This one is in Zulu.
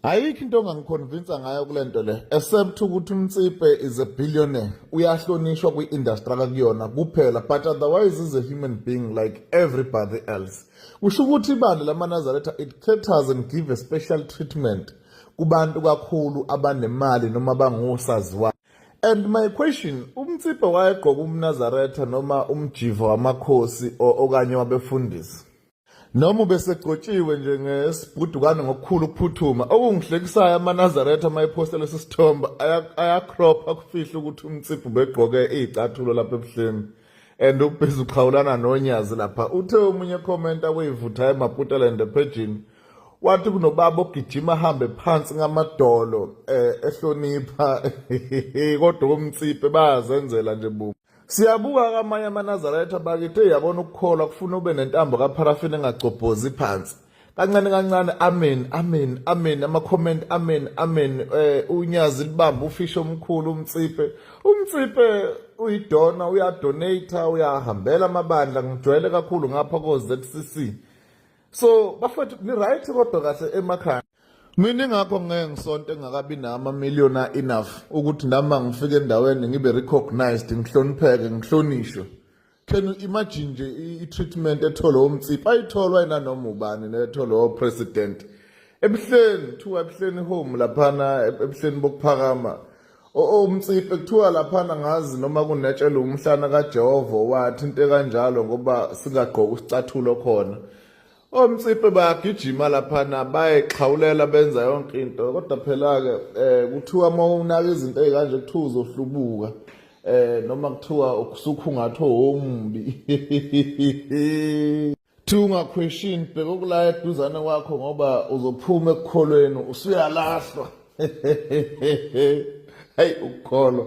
Ayikho into ongangiconvince ngayo kule nto le except ukuthi uMtsipe is a billionaire, uyahlonishwa kwi-industry akakuyona kuphela, but otherwise is a human being like everybody else. Kusho ukuthi ibandla lamaNazaretha, it caters and give a special treatment kubantu kakhulu abanemali noma bangosaziwayo. And my question, uMtsipe wayegqoka umNazaretha noma umjivo wamakhosi okanye wabefundisi noma ubesegcotshiwe nje ngesibhudukane ngokukhulu ukuphuthuma? Okungihlekisayo, amaNazaretha uma ephosta lesi sithombe ayacropha kufihla ukuthi uMtsiphi ubegqoke iy'cathulo lapha ebuhleni and ubhizi uxhawulana noNyazi lapha. Uthe omunye commenta kuyivutha eMaputaland ephejini, wathi kunobaba ogijima ahambe phansi ngamadolo ehlonipha, kodwa koMtsiphe bayazenzela nje bu. Siyabuka kamanye amaNazaretha bakithi, eyabona ukukholwa kufuna ube nentambo kapharafini engagcobhozi phansi. Kancane kancane, amen, amen, amen, ama-comment, amen, amen. UNyazi libamba ufisho omkhulu uMtsiphe. UMtsiphe uyidona, uyadonate, uyahambela amabandla, ngijwayele kakhulu ngapha ko-ZCC. So bafethu, ni right kodwa kahle emakhaya. Mina ingakho ngeke ngisonto engakabi nama millionaire enough ukuthi nami ngifike endaweni ngibe recognized, ngihlonipheke, ngihlonishwe. Can you imagine nje i-treatment etholwa uMtsiphi, ayitholwa yinanoma ubani, netholwa o-president ebuhleni? Kuthiwa ebuhleni home laphana, ebuhleni bokuphakama, uMtsiphe kuthiwa laphana ngazi noma kunetshela umhlana kaJehova wathi into ekanjalo ngoba singagqoka isicathulo khona. OMtsiphe bayagijima laphana, bayexhawulela, benza yonke into, kodwa phela-ke kuthiwa uma unaka izinto ey'kanje kuthiwa uzohlubuka, noma kuthiwa usukhungathwe ombi. Thiwa ungaquestion, bheka okulaya eduzane kwakho ngoba uzophuma ekukholweni, usuyalahlwa. Hey, ukukholwa.